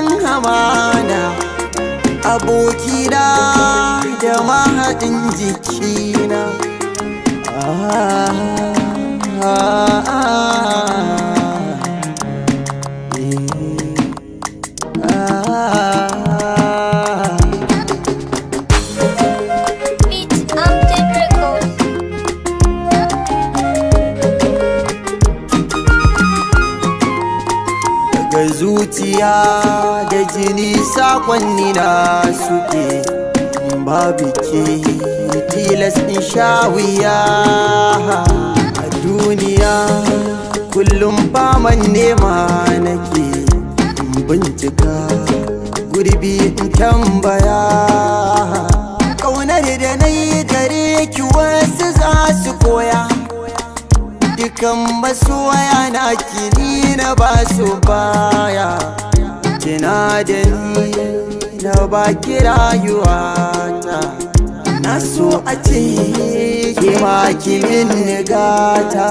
cin amana, abokina da mahaɗin jikina. Ah, ah, ah, eh, ah. Beat Update Records. Daga zuciya da jini sakonni na suke, babu ke tilas in sha wuya a duniya. Kullum faman nema nake, bincika gurbi in tambaya. Ƙaunar da na yi gare ki wasu za su koya, dukan masoya na kini na ba su baya. Kina da ni na baki rayuwata, na so a ce ke ma ki min gata.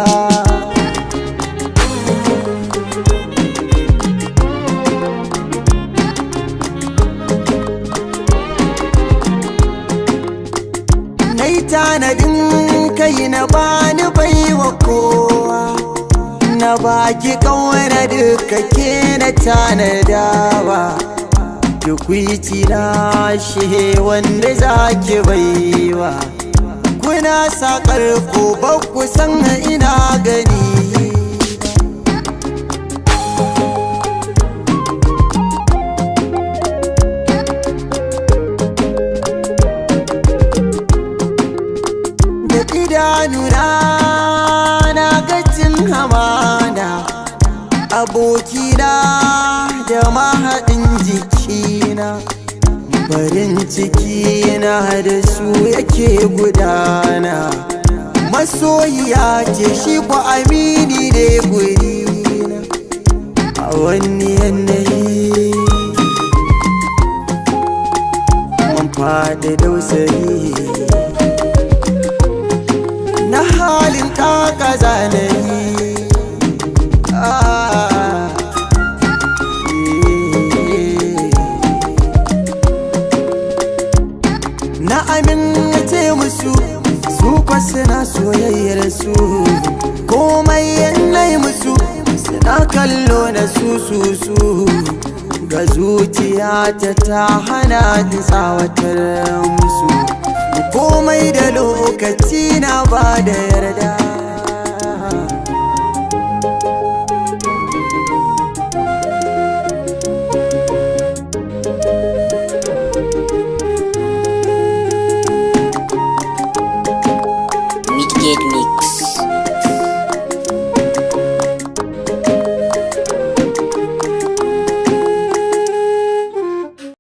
Na yi tanadin kai na bani baiwa kowa, na baki kawana duka ke na tanadawa. Tukwici na shi wanda zaki baiwa, kuna sakar ku ba ku san ina gani. Da idanuna na gacin hamada, abokina da mahaɗin jikina. Farin ciki na da su yake gudana, masoyiya ce shi ku amini ne gurina. A wani yanayi mun faɗi dausayi na halin kaka zanayi. Ah, eh. Na amince musu, su kwa suna soyayyar su, komai yanayi musu suna kallo na su su su. Ga zuciya ta hana ni tsawatar musu, komai da lokaci na ba da yarda.